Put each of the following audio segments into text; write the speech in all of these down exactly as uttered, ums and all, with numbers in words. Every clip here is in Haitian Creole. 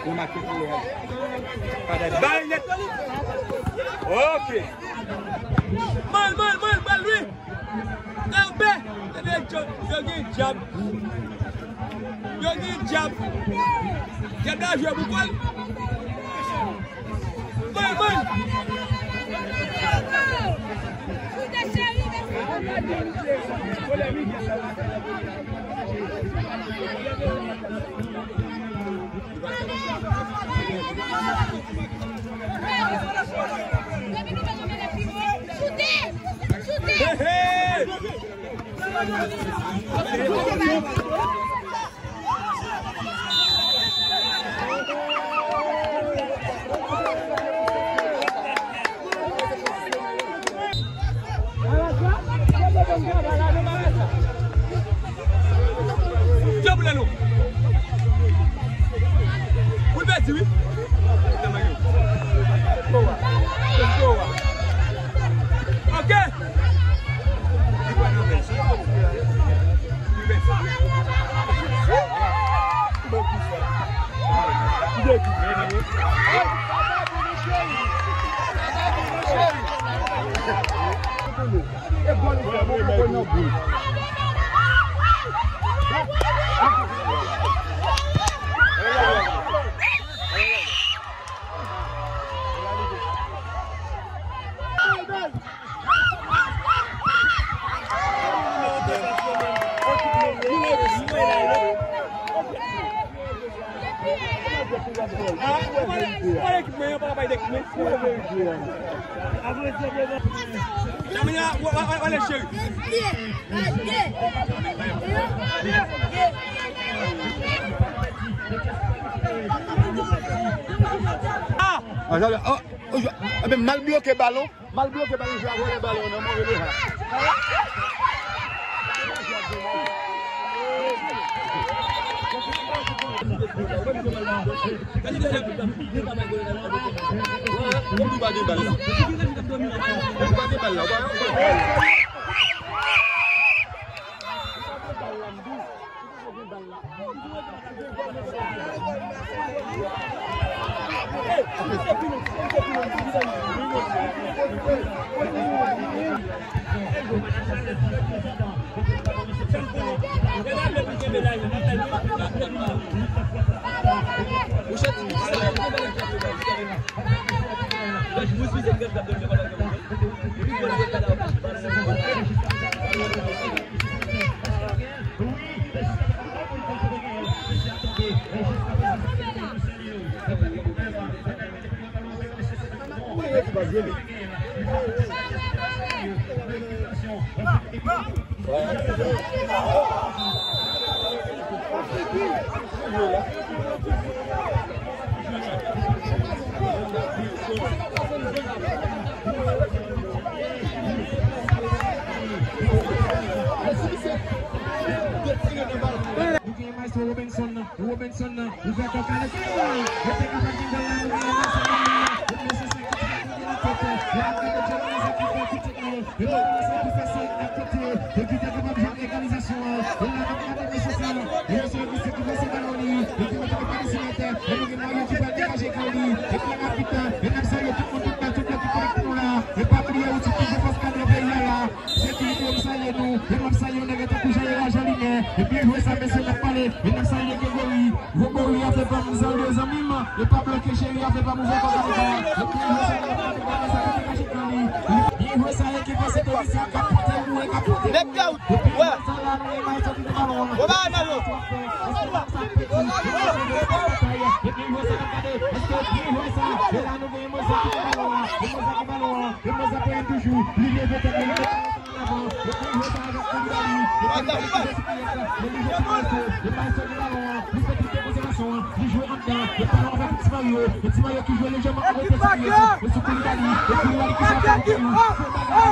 Yon makèt li al. Bagay bay nèt. Ok. Mal, mal, mal, bal wi. Kanpe. Yo, yo gen djab. Yo gen djab. Djab la jwe pou kòl. Mal, mal. Djab la nou. Pou l pèdi wi. Ok. Ah! Ah, sa, oh, oh, jwe, eh ben, mal bloke balon. Mal bloke balon, jwe a vòlè balon nan, move devan. Ou pa gen bal la. Ou pa gen bal la. Ou pa gen bal la. Nou gen Maestro Robenson nan, Robenson nan, ouvè kò kale. Yo te kapab gen gòl la, nou gen Maestro Robenson nan, mesye sa ki te gen nan tèt, la ap gade Djòl Mezon ki fè kout tèt nan yo. Yo te kòmanse pou fè sa ak kote yo, yo ki te kapab jwenn egalizasyon an. Yo la n ap gade mesye sa, yo se mesye ki pase balon li, yo ki mete kò li sou atè, e nou gen Mario ki pral degaje kò li, epi rapid, e n ap salye tout moun, tout bò, tout bò ki konekte nou la, e pa bliye ou ti toujou fòs kadre peyi a la. Sekirite, m salye nou. E m ap salye yon nèg tankou Jean Hérard Jean Linen. E byen jwe sa, mesye, n ap pale. E n ap salye Gregory. Gregory a fè pa m, m salye zanmi m. E pa bloke cheri a fè pa m, ouvè kò kale. E byen jwe sa, n ap pale, sa ki te kache pran li. Byen jwe sa, ekip Sent Olisyan k ap pote l, k ap pote l. Nèg la, w-, wè. Sa la, nou gen Maestro ki te balon. Wè, ba, nan yo. E byen jwe sa, n ap gade. Èske byen jwe sa? E la, nou gen Mozart ki te balon an. E Mozart ki balon an. E Mozart pran toujou. Li leve tèt li, li mete ann avan. Epi li jwe sa avèk Koulibaly. Epi li jwe sou Payet. Men li jwe sou Maestro. E Maestro gen balon an. Li fè tout dekonsantrasyon an. Li jwe anndan. E balon avèk Ti Mario. E Ti Mario ki jwe lejèman an rete Ti Mario. E sou Koulibaly. E Koulibaly ki sa fè yon fo bagay.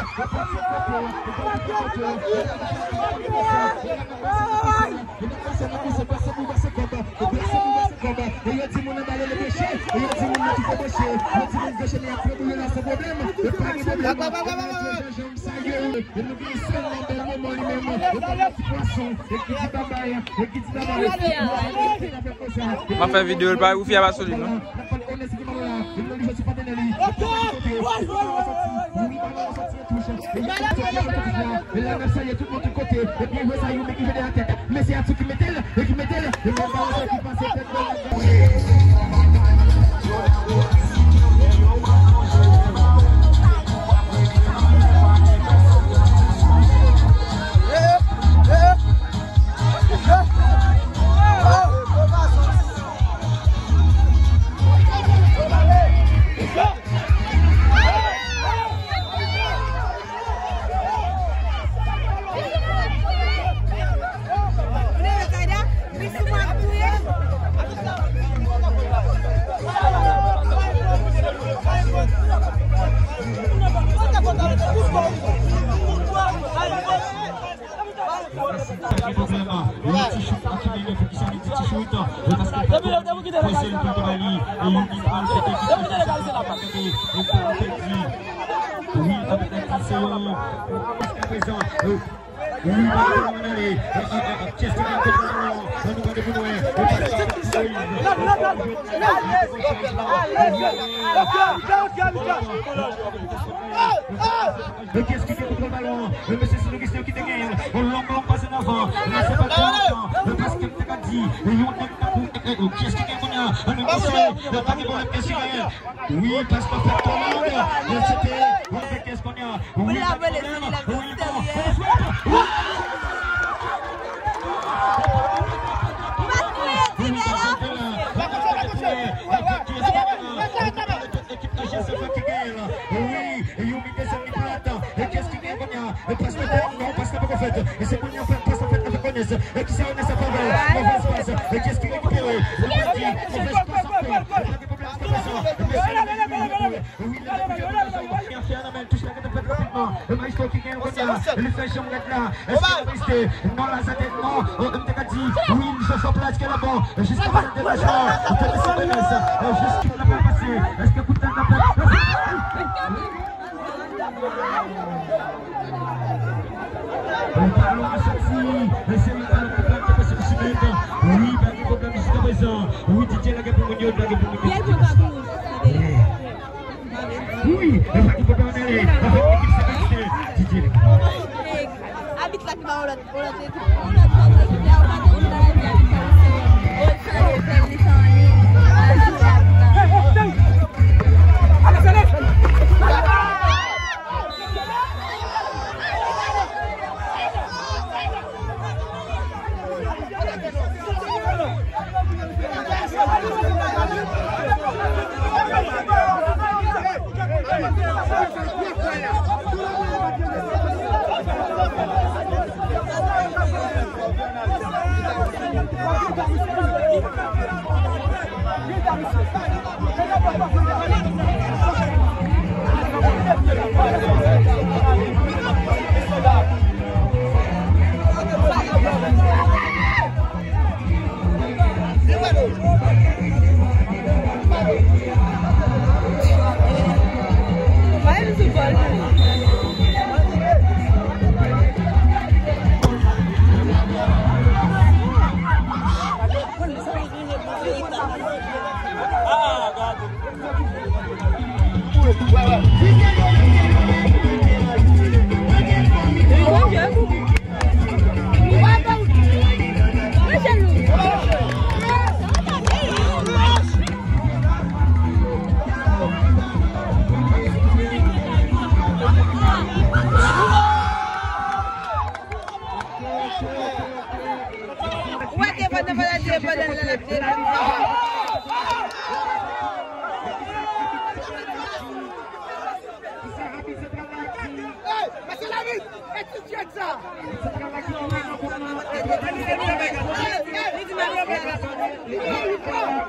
E pase kote. E pase kote. E pase kote. Mesye, pase pou pase kòb. E pase pou pase kòb. E yo di moun anba yo le peche. E yo di moun nan ki fè peche. Yo di moun peche li ap fè boule la san pwoblèm. E pa gen pwoblèm. Jan, jan, jan, sa ye. E nou gen sèlman bèl moman li menm. M ap fè videyo, l pa ou fi a pa sou li, non? Men kiyès ki gen kontwòl balon an? Men mesye, se Louis ki te genyen. Yon long, long pas an avan. Men se pa twò lontan. Men pas ke m te ka di, yon nèg tankou, eh, eh, kiyès ki gen kounye a? Men mesye, pa gen pwoblèm, kiyès ki genyen? Wi, pas la fèt twò long. Men se te, wi, kiyès kounye a? Wi, pa gen pwoblèm. Wi, bon. Wi, bon. Ekip A G S F ki genyen la. Wi, Youmi desann li plat. E kiyès ki genyen kounye a? E pas la fèt, non, pas la poko fèt. E se kounye a pas la fèt avèk Ernest. E kisa Ernest ap fè avè l? Movèz pas. E kiyès ki rekipere? Li pèdi. Movèz pas ankò. E pa gen pwoblèm, se pa sa. E mesye, wi, wi, wi, wi, wi, wi, wi. Touch la gentan fèt rapidman. E Maestro ki genyen kounye a. Li fè janm rèd la. Èske l ap reste? Non, la sa te, non. E, m te ka di, wi, li fè fò plat ke la bon. Jiska prezan, te fè chwa. Li te lese Ernest. E, jis ki la pa pase. Èske kout tèt la pèdi? Balon an soti. Mesye, li pa nan kout la, li te pase sou chimèt. Wi, pa gen pwoblèm jiska prezan. Wi, D J lage pou moun yo, lage pou moun yo. Wi, e pa ki pwoblèm nan, e avèk ekip Sèlèste. D J lage. Abit la ki ba w lòt.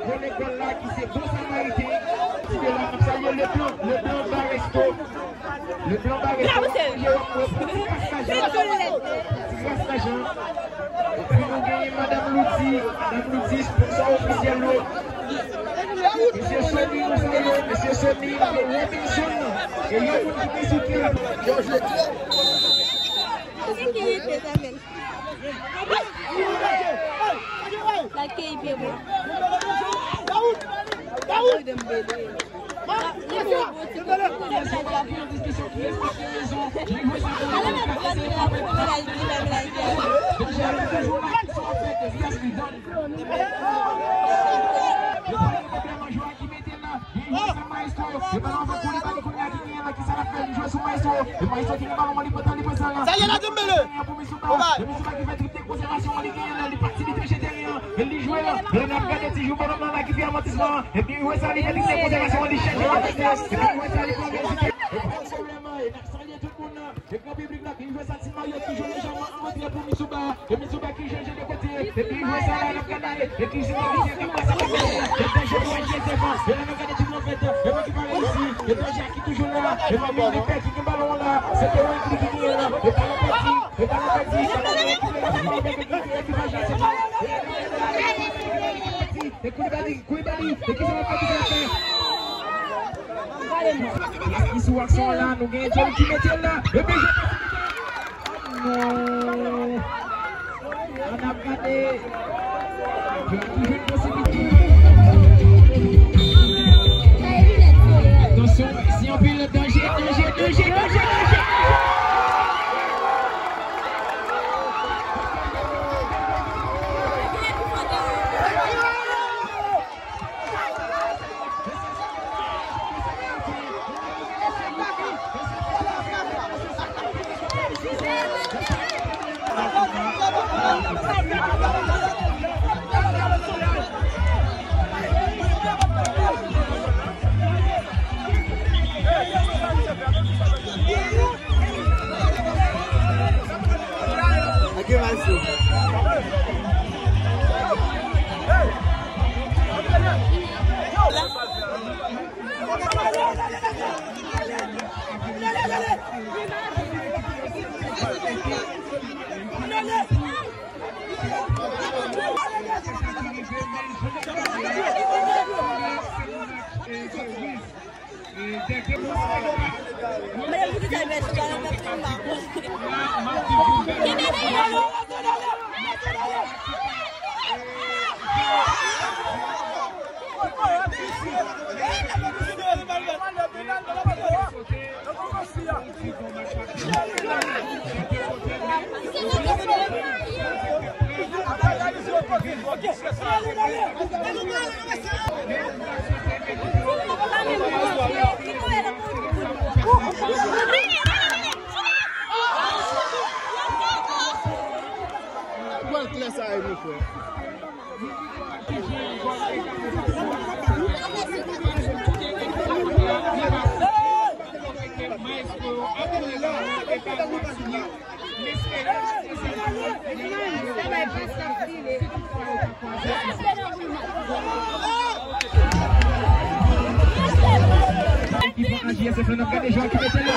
Vole gòl la ki se bon Samariten. Ti de la, n ap salye Leblanc, Leblanc Baresto. Leblanc Baresto, yo, yo, ti kras lajan. Ti kras lajan. Epi nou genyen Madam Loudy, Madam Loudy, sponsò ofisyèl nou. Mesye Sony, nou salye, Mesye Sony, Robinson, e yon moun ki te sou teren. Yo jwe twòp. Sekirite, sa fè l. L al keyi pye bwa. Sa y est la, Dembélé. Bon, bay. E gran piblik la ki jwe sa, Ti Mario toujou lejanman an rantre pou Mitsouba. E Mitsouba ki chanje de kote. Epi jwe sa la, n ap gade. E ki se ki ka pase la. E danje pou N J S F. E la, n ap gade ti konfèt. E mwen ki pa reyisi. E danje ki toujou la. E mwen vin de pè ki gen balon la. Se te Wenkly ki genyen la. E balon pèdi. E balon pèdi. Balon pèdi. E Koulibaly. Koulibaly. E ki se ki fè. Ki sou aksyon an la, nou gen John ki mete l la. Epi je... Oh non. Ann ap gade. John ki jwenn posiblite. Atansyon, si anpil danje, danje, danje, danje, danje. Gòl klè sa ye, mon frè. Ekip N J S F la, n ap gade jan ki mete la.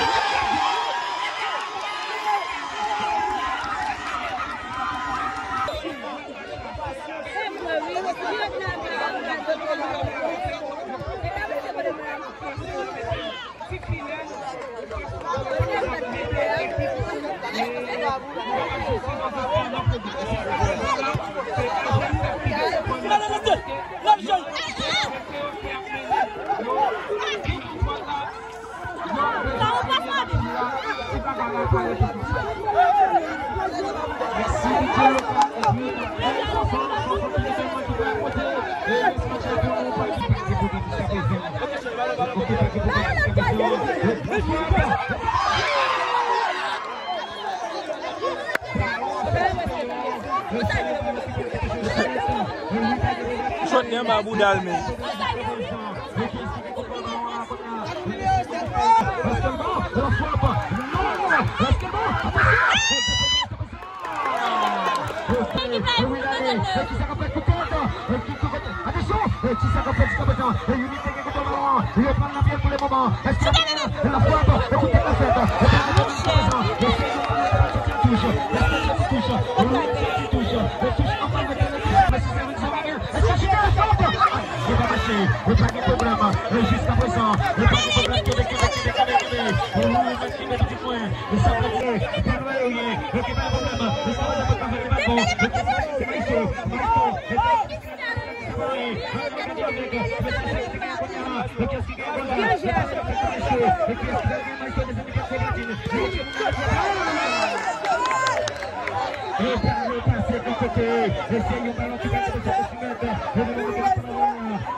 Shot nan anba bouda l, men.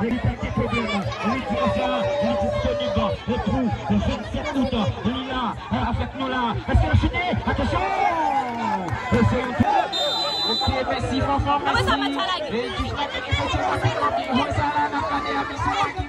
Li pa gen pwoblèm. Li disponib. Retwou le vennsèt out. Li la, avèk nou la. Èske l ap chute? Atansyon! E se yon... Ok, mèsi, Fanfan, mèsi. E touch la, men efektivman, se kòm li jwe sa la, n ap gade a, men se pa ki